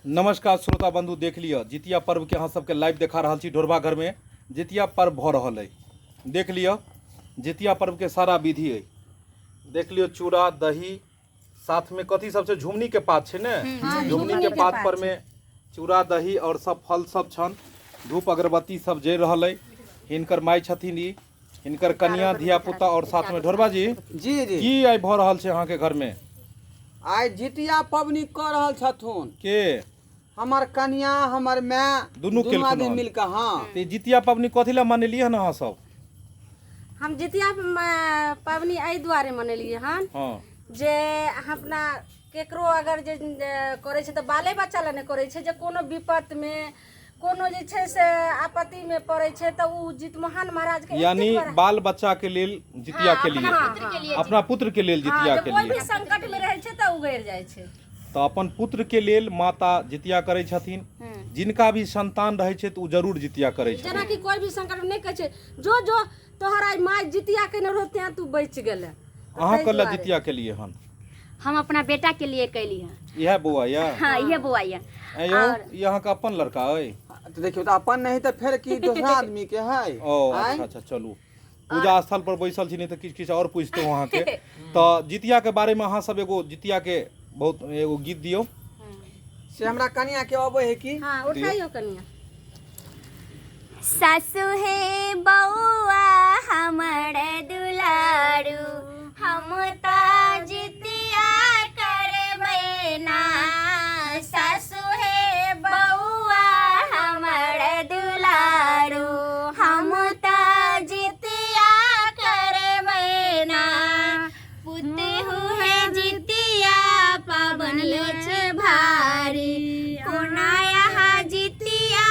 नमस्कार श्रोता बंधु, देख लिअ जितिया पर्व के अहाँ सबके लाइव देखा रहल छी। ढोरबा घर में जितिया पर्व भऽ रहल अइ। देख लिअ जितिया पर्व के सारा विधि अइ। देख लिअ चूड़ा दही साथ में कथी सब छै, झुमनी के पात छै ने, झुमनी के पात पर में चूड़ा दही और सब फल सब छन, धूप अगरबत्ती सब जरि रहल अइ। हिनकर माय छथिन ई, हिनकर कनिया धिया पुता और साथ में ढोरबा जी। जी जी। की आइ भऽ रहल छै अहाँके घर में? आइ जितिया पबनी कऽ रहल छथुन। के? हमर कनिया, हमर माय, दुनू केलखुन आदमी हन। मिल कऽ। हाँ। तऽ ई जितिया पबनी कथी लए मनेलियै हन अहाँ सब? हम जितिया पबनी एहि दुआरे मनेलियै हन जे अहाँ अपना केकरो अगर जे करै छै तऽ बाले बच्चा लए नहि करै छै, जे कोनो विपत्तिमे कोनो जे छै से आपत्तिमे पड़ै छै तऽ ओ जितमोहन महाराजके एतेक यानी बड़ा- बाल बच्चा के लेल जितिया के लिए, हाँ, हाँ। अपना पुत्र के लेल जितिया जे के कोइ लिए भी संकटमे रहै छै तऽ उगरि जाइ छै। तऽ अपन पुत्र के लेल माता जितिया करै छथिन। जिनका भी संतान रहै छै तऽ ओ जरूर जितिया करै छथिन। जेनाकि कोइ भी संकट नहि कहै छै जो जो तोहर आइ माय जितिया केने रहो तें तू बचि गेले। अहाँ ताहि कल दुआरे। जितिया के लिए हन? हम अपना बेटा के लिए कैली हन। इएह बौआ यऽ? हाँ, इहे बौआ यऽ। ऐं यौ, और ई अहाँके अपन लड़का अइ? तऽ देखियौ तऽ अपन नहीं तऽ फेर की दोसरा आदमी के है। ओ आँय? अच्छा अच्छा, चलू पूजा स्थल पर बैसल छी, नहि तऽ किछु किछु आओर पूछतहुँ अहाँके। तऽ जितिया के बारे में अहाँ सब एगो जितिया के बहुत एगो गीत दियौ। से हमरा कनिया के अबै है की? हाँ, उठाइयो कनिया। सासु हे बौआ हमर दुलारू, हम तऽ जितिया करबै ना। सासु हे बौआ हमर दुलारू, हम तऽ जितिया करबै ना। पुतहु हे जितिया पाबन छै भारी, कोना यहाँ जितिया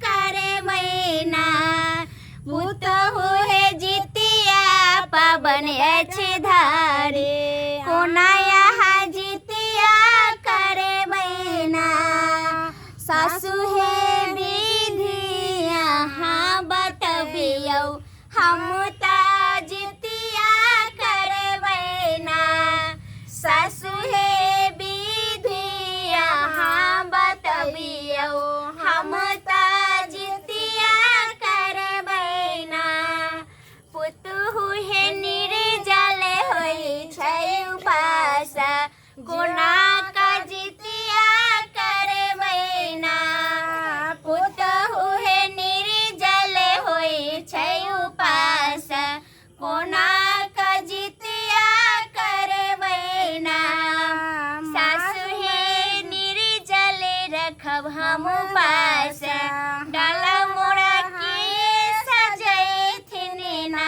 करबै ना। पुतहु हे जितिया पाबन अछि धारी, कोना यहाँ जितिया करबै ना। सासु हे विधि अहाँ बतबियौ, हम तऽ जितिया करबै ना। सासु हे विधि अहाँ बतबियौ, हम तऽ जितिया करबै ना। पुतहु हे निर्जल होइ छै उपास, कोना कऽ जितिया करबै ना। पुतहु हे निर्जल होइ छै उपास, कोना कऽ जितिया करबै ना। सासु हे निर्जल रखब हम उपास, डाला मोड़ा के सजैथिन ना।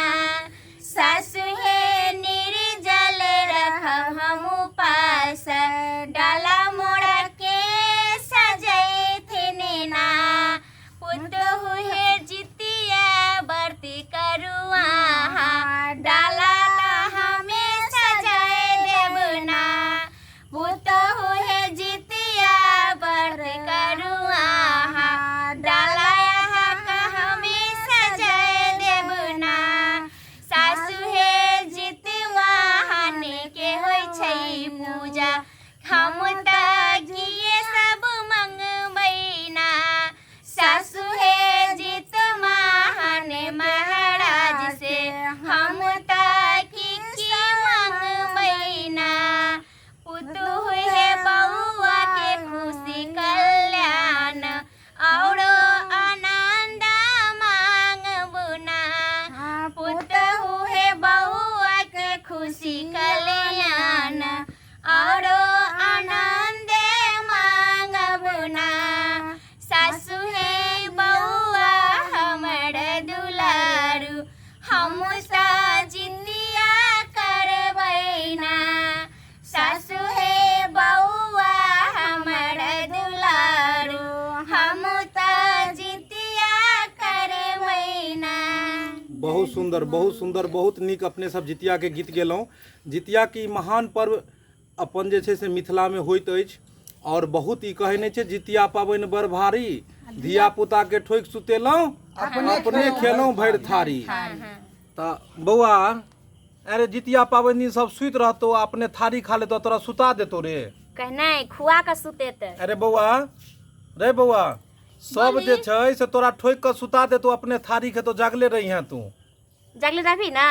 सासु हे निर्जल रखब हम उपास, डाला मोड़ा के सजैथिन ना। पुतहु हे जितिया बरती करू अहाँ, डाला तऽ हमे सजाय देब ना। पुतहु हे जितिया बरती करू अहाँ, डाला अहाँके हमे सजाय देब ना। सासु हे जितवाहन के होइ छै पूजा, हम तऽ किए सब मंगबै ना। सासु हे जितवाहन महाराज से, हम तऽ की की मंगबै ना। पुतहु हे बौआ के खुशी कल्याण औरो आनंद मांगबु ना। पुतहु हे बौआ के खुशी कल्याण औरो आनंद मांगबु ना। सासु हे बौआ हमर दुलारू, हम तऽ जितिया करबै ना। सासु हे बौआ हमर दुलारू, हम तऽ जितिया करबै ना। बहुत सुंदर, बहुत सुंदर, बहुत नीक अपने सब जितिया के गीत गेलहुँ। जितिया के ई महान पर्व अपन जे छै से मिथिलामे होइत अछि आओर बहुत ई कहै नहि छै जितिया पाबनि बड़ भारी, धिया पुता के ठोकि सुतेलहुँ अपने खेलहुँ भरि थारी। तऽ बौआ, अरे जितिया पाबनि दिन सब सुति रहतौ आ अपने थारी खा लेतौ, तोरा सुता देतौ रे? कहे नहि खुआ कऽ सुतेतै। अरे बौआ रे बौआ, सब जे छै से तोरा ठोकि कऽ सुता देतो, अपने थारी खेतो, जागले रहिहें तू। जागले रहबी ना?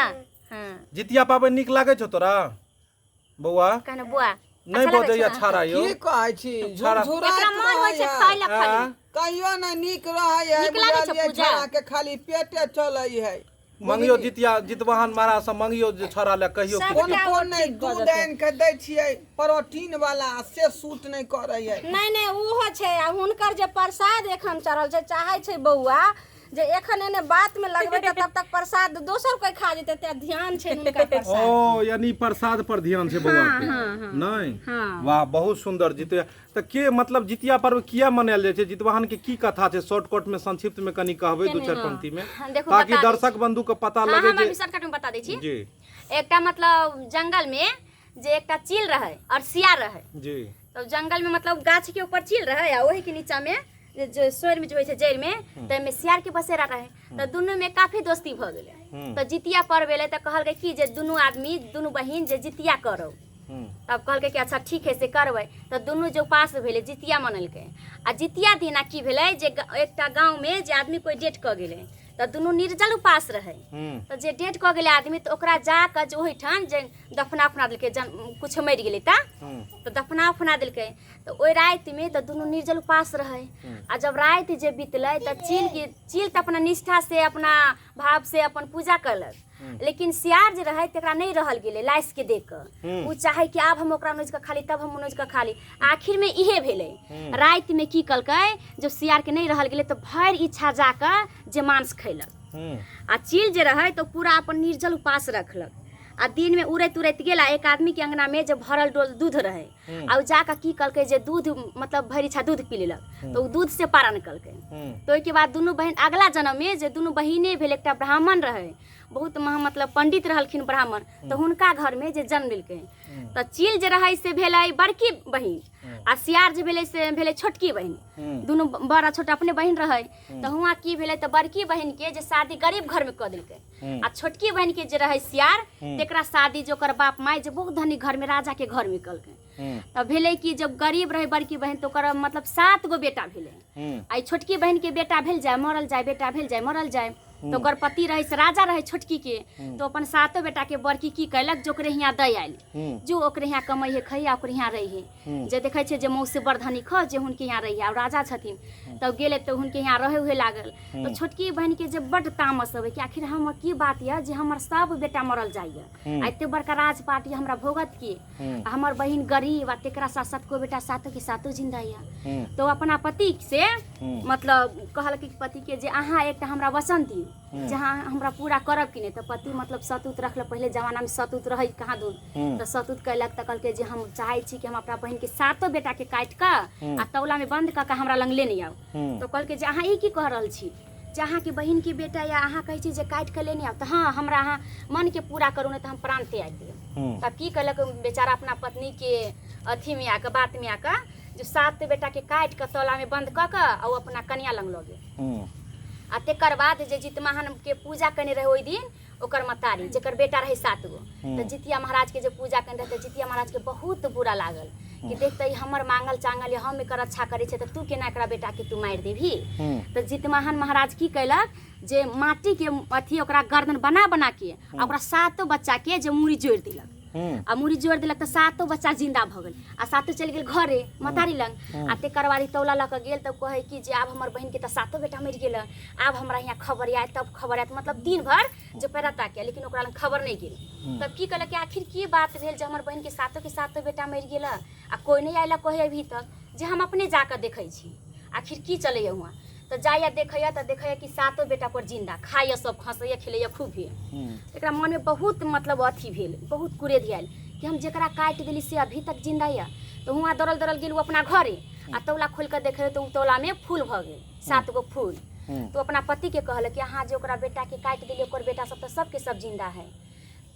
हाँ। जितिया पाबनि नीक लागै छौ तोरा बौआ? कहने बौआ नहि अच्छा लगै बजैया छौ? छाड़ा यौ। की कहै छी, छाड़ा। झुरझुराइत एकरा मन होइ छै रहैया। खाय लए खाली। आँ? कहियो नहि नीक रहै है। नीक लागै छौ बुझलियै? पूजा? छौड़ा के खाली पेटे चलै है। मंगियो जितिया जितवाहन महाराज से मंगियो जे छौड़ा लए कहियो सब किछु। कोन टा कोन नहि ठीक कऽ दूध देतै। आनि कऽ दै छियै प्रोटीन वाला, से सूट नहि करै है। नहि नहि, ओहो छै। आ हुनकर जे प्रसाद एखन चढ़ल छै, चाहै छै बौआ जे एखन एने बात में लगबै तऽ तब तक प्रसाद दोसर कोई खा जेतै, तें ध्यान छै हुनका प्रसाद। ओ यानी प्रसाद पर ध्यान छै बौआ के? नहि? हाँ। वाह, बहुत सुंदर। जितिया तऽ के मतलब जितिया पर्व किया मनायल जाइ छै, जितवाहन के की कथा छै, शॉर्टकट में संक्षिप्त में कनि कहबै दू चारि पंक्ति में, हाँ, देखू, ताकि बता दै दर्शक बंधु के पता हाँ, लगे हम जे अभी शॉर्टकट में बता दै छी। जी। एकटा मतलब जंगल में जे एकटा चील रहै और सियार रहै। जी। तब जंगल में मतलब गाछ के ऊपर चील रहै आ ओही के नीचा में जे सोर में जे होइ छै जड़ि में, ताहिमे सियार के बसेरा रहै। तऽ दुनू में काफी दोस्ती भऽ गेलै। तऽ जितिया पर्व एलै तऽ कहलकै कि जे दुनू आदमी, दुनू बहिन जे जितिया करब। तब कहलकै कि अच्छा ठीक है, से करबै। तऽ दुनू जे उपास भेलै, जितिया मनेलकै। आ जितिया दिना की भेलै जे एकटा गाँवमे जे आदमी कोइ डेथ कऽ गेलै, तऽ दुनू निर्जल उपास रहै। तऽ जे डेथ कऽ गेलै आदमी, तऽ ओकरा जा कऽ जे ओहिठाम जे दफना उफना देलकै, जन किछु मरि गेलै तऽ दफना उफना देलकै। तऽ ओहि रातिमे तऽ दुनू निर्जल उपास रहै। आ जब राति जे बीतलै तऽ चीलके चील तऽ अपना निष्ठा से, अपना भाव से अपन पूजा कयलक, लेकिन सियार जे रहै तकरा नहि रहल गेलै लाशके देख कऽ। ओ चाहै कि आब हम ओकरा नोचि कऽ खा ली, तब हम नोचि कऽ खा ली। आखिरमे इहे भेलै, रातिमे की केलकै, जब सियारके नहि रहल गेलै तऽ भरि इच्छा जा कऽ जे मांस खैलक। आ चील जे रहै तऽ पूरा अपन निर्जल उपास रखलक आ दिनमे उड़ैत उड़ैत गेल आ एक आदमीके अङ्गनामे जे भरल डोल दूध रहै, आ ओ जाकऽ की केलकै जे दूध मतलब भरि इच्छा दूध पी लेलक, तऽ ओ दूध से पारण केलकै। तऽ ओहिके बाद दुनू बहिन अगला जन्ममे जे दुनू बहिने भेल। एकटा ब्राह्मण रहै, बहुत महा मतलब पंडित रहलखिन ब्राह्मण, तऽ हुनका घरमे जे जन्म लेलकै। तऽ चील जे रहै से भेलै बड़की बहिन आ सियार जे भेलै से भेलै छोटकी बहिन। दुनू बड़ आ छोट अपने बहिन रहै। तऽ हुआँ की भेलै तऽ बड़की बहिनके जे शादी गरीब घरमे कऽ देलकै आ छोटकी बहिनके जे रहै सियार, तेकरा शादी जे ओकर बाप माय जे बहुत धनी घरमे, राजाके घरमे कलकै। तऽ भेलै कि जब गरीब रहै बड़की बहिन तऽ ओकर मतलब 7 गो बेटा भेलै आ ई छोटकी बहिनके बेटा भेल जाय मरल जाय, बेटा भेल जाय मरल जाय। तऽ ओकर पति रहै से राजा रहै छोटकी के, तऽ अपन सातो बेटाके बड़की की कयलक जे ओकरे हियाँ दै आयल, जो ओकरे हियाँ कमै है खै आ ओकरे हियाँ रही है। जे देखै छै जे मौसी बड़ धनी ख जे हुनके हियाँ रही आ राजा छथिन। तब गेलै तऽ हुनके हियाँ रहै हुए लागल। तऽ छोटकी बहिनके जे बड्ड तामस अबै कि आखिर हमर की बात यऽ जे हमर सब बेटा मरल जाइए आ एते बड़का राजपाट यऽ, हमरा भोगत की? आ हमर बहिन गरीब आ तेकरा सात सात गो बेटा, सातो के सातो जिंदा यऽ। तऽ ओ अपना पति से मतलब कहलक कि पतिके जे अहाँ एकटा हमरा वचन दियौ जे अहाँ हमरा पूरा करब कि नहि। तऽ पति मतलब सतूत रखलक। पहिले जमानामे सतूत रहै कहाँ दूर। तऽ सतूत कयलक तऽ कहलकै जे हम चाहै छी कि हम अपना बहिनके सातो बेटाके काटि कऽ आ तौलामे बन्द कऽ कऽ हमरा लग लेने आउ। तऽ कहलकै जे अहाँ ई की कह रहल छी जे अहाँके बहिनके बेटा या अहाँ कहै छी जे काटि कऽ लेने आउ? तऽ हँ, हमरा अहाँ मनके पूरा करू, नहि तऽ हम प्राण त्यागि देब। तब की कयलक बेचारा, अपना पत्नीके अथीमे आकऽ, बातमे आकऽ जे सात बेटाके काटि कऽ तौलामे बन्द कऽ कऽ आ ओ अपना कनिया लग लऽ गेल। आ तेकर बाद जे जितवाहनके पूजा कयने रहै ओहि दिन ओकर महतारी, जेकर बेटा रहै 7 गो, तऽ जितिया महाराजके जे पूजा कयने रहै, तऽ जितिया महाराजके बहुत बुरा लागल कि देख तऽ ई हमर मांगल चांगल यऽ, हम एकर रक्षा करै छियै, तऽ तू केना एकरा बेटाके तू मारि देबही? तऽ जितवाहन महाराज की कयलक जे माटीके अथी ओकरा गर्दन बना बना के आ ओकरा सातो बच्चाके जे मूड़ी जोड़ि देलक। आ मूड़ी जोड़ि देलक तऽ सातो बच्चा जिंदा भऽ गेल आ सातो चलि गेल घरे महतारी लग। आ तेकर बाद ई तौला लऽ कऽ गेल तऽ कहै कि जे आब हमर बहिनके तऽ सातो बेटा मरि गेल, आब हमरा यहाँ खबर आयत तब खबर आयत। मतलब दिन भरि जे पैरा ताके, लेकिन ओकरा लग खबर नहि गेल। तब की कहलक कि आखिर की बात भेल जे हमर बहिनके सातो के सातो बेटा मरि गेल आ कोइ नहि आयल कहै अभी तक, जे हम अपने जाकऽ देखै छी आखिर की चलैए हुआँ। तऽ जाइए देखैए तऽ देखैए कि सातो बेटा पर जिंदा, खाइए सब, खसैए खेलैए खूब भेल। एकरा मनमे बहुत मतलब अथी भेल, बहुत कुरेद आयल कि हम जकरा काटि देली से अभी तक जिंदा यऽ। तऽ हुआँ दौड़ल दौड़ल गेल ओ अपना घरे आ तौला खोलि कऽ देखै तऽ ओ तौलामे फूल भऽ गेल, 7 गो फूल। तऽ ओ अपना पतिके कहलक कि अहाँ जे ओकरा बेटाके काटि देलियै, ओकर बेटा सब तऽ सबके सब जिंदा है।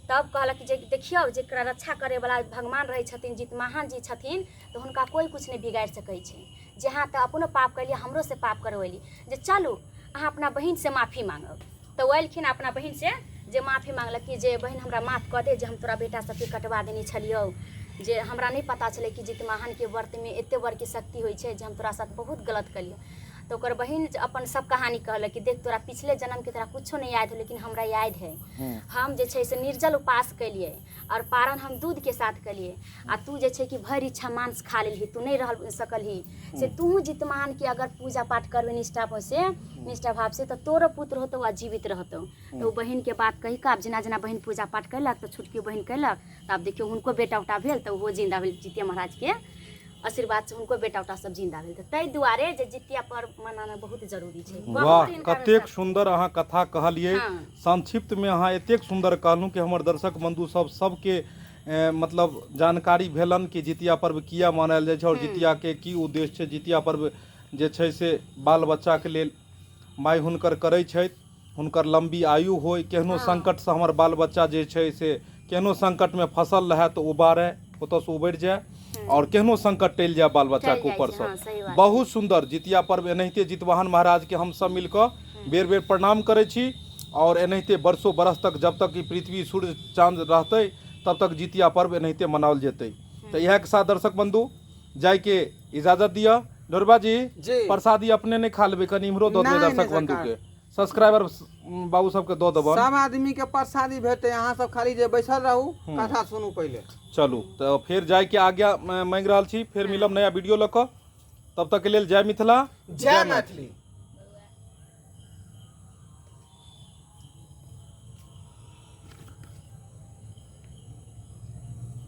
तब कहलक जे देखियौ, जेकरा रक्षा करैवला भगवान रहै छथिन, जितवाहन जी छथिन, तऽ हुनका कोइ किछु नहि बिगाड़ि सकै छै। जे अहाँ तऽ अपनो पाप कयलियै, हमरो से पाप करबेली, जे चलू अहाँ अपना बहिनसँ माफी माँगब। तऽ ओ एलखिन, अपना बहिनसँ जे माफी माँगलक कि जे बहिन, हमरा माफ कऽ दे जे हम तोरा बेटा सबके कटवा देने छलियौ। जे हमरा नहि पता छलै कि जितवाहनके व्रतमे एते बड़की शक्ति होइ छै जे हम तोरा साथ बहुत गलत केलियौ। तऽ ओकर बहिन अपन सब कहानी कहलक कि देख तोरा पिछले जन्मके तोरा कुछो नहि याद हो, लेकिन हमरा याद है। हम जे छै से निर्जल उपास केलियै आओर पारण हम दूधके साथ केलियै, आ तू जे छै कि भरि इच्छा मांस खा लेलही, तू नहि रह सकलही। से तूहू जितवाहनके अगर पूजा पाठ करबै निष्ठा से, निष्ठा भाव से, तऽ तोरो पुत्र होतौ आ जीवित रहतौ। तऽ ओ बहिनके बात कहि कऽ आब जेना जेना बहिन पूजा पाठ कयलक तऽ छोटकी बहिन कयलक, तऽ आब देखियौ हुनको बेटा उटा भेल तऽ ओहो जिन्दा भेल। जितिया महाराजके आशीर्वाद से हुनको बेटा उटा सब जिन्दा भेल। तऽ ताहि दुआरे जे जितिया पर्व मनाना बहुत जरूरी छै। वाह, कतेक सुन्दर अहाँ कथा कहलियै। संक्षिप्तमे अहाँ एतेक सुन्दर कहलहुँ कि हमर दर्शक बंधु सब सबके मतलब जानकारी भेलन कि जितिया पर्व किया मनायल जाइ छै आओर जितियाके की उद्देश्य छै। जितिया पर्व जे छै से बाल बच्चाके लेल माय हुनकर करै छथि, हुनकर लम्बी आयु होइ, केहनो संकटसँ हमर बाल बच्चा जे छै से केहनो संकटमे फसल रहए तऽ उबारए, ओतऽसँ उबरि जाए आओर केहनो संकट टलि जाए बाल बच्चाके टलि जाइ छै, ऊपरसँ। हँ, सही बात। बहुत सुन्दर जितिया पर्व। एनाहिते जितवाहन महाराजके हमसभ मिल कऽ बेर बेर प्रणाम करै छी आओर एनाहिते बरसो बरस तक जब तक ई पृथ्वी सूर्य चाँद रहतै तब तक जितिया पर्व एनाहिते मनाओल जेतै। तऽ इएहके साथ दर्शक बंधु जाइके इजाजत दिअ। ढोरबा जी, जी। प्रसादी अपने नहि खा लेबै, कनि इम्हरो दऽ देबै नहि, दर्शक नहि बंधु सरकार। के, सब्सक्राइबर बाबू सबके दऽ देबनि। सब आदमी के प्रसादी भेटतै, अहाँ सब खाली जे बैसल रहू, कथा सुनू पहिले। चलू तऽ फेर जाइके आज्ञा मांगि रहल छी। फेर मिलब नया वीडियो लऽ कऽ, तब तक के लेल जय मिथिला, जय मैथिली।